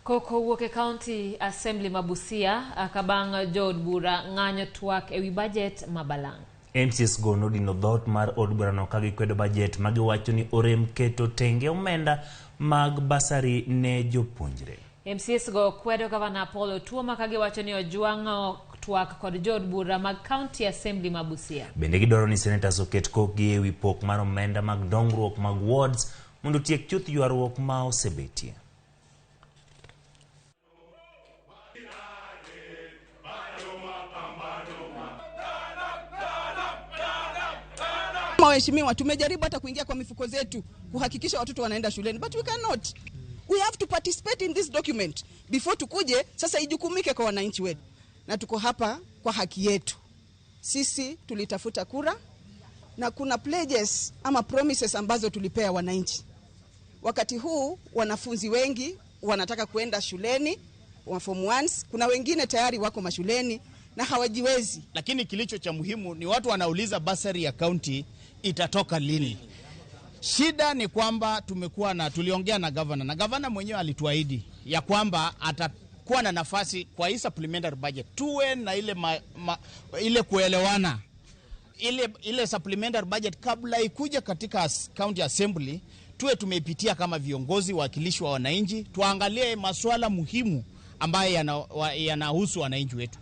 Koko wuok e County Assembly ma Busia ka bang' jood bura ng'anyo twak ewi bajet ma balang'. MCAs go nodino dhoot mar od burano ka gikwedo bajet ma giwacho ni orem keto tenge omenda mag basari ne jopuonjre. MCAs go kwedo gavana Paul Otuoma ka giwacho ni ojwang'o twak kod jood bura mag County Assembly ma Busia. Bende gidwaro ni senators oket kokgi ewi pok mar omenda mag dongruok mag wards mondo otiek chuth ywaruok ma osebetie. Waheshimiwa, tumejaribu hata kuingia kwa mifuko zetu kuhakikisha watoto wanaenda shuleni, but we cannot. We have to participate in this document before tukuje sasa ijukumike kwa wananchi wetu, na tuko hapa kwa haki yetu. Sisi tulitafuta kura na kuna pledges ama promises ambazo tulipea wananchi. Wakati huu wanafunzi wengi wanataka kuenda shuleni wa form ones, kuna wengine tayari wako mashuleni na hawajiwezi. Lakini kilicho cha muhimu ni watu wanauliza basari ya county itatoka lini. Shida ni kwamba tumekuwa na tuliongea na gavana na gavana mwenyewe alituahidi ya kwamba atakuwa na nafasi kwa hii supplementary budget, tuwe na ile, ile kuelewana ile supplementary budget kabla ikuja katika county assembly, tuwe tumeipitia kama viongozi wawakilishi wa wananchi, tuangalie masuala muhimu ambayo yanahusu wananchi wetu.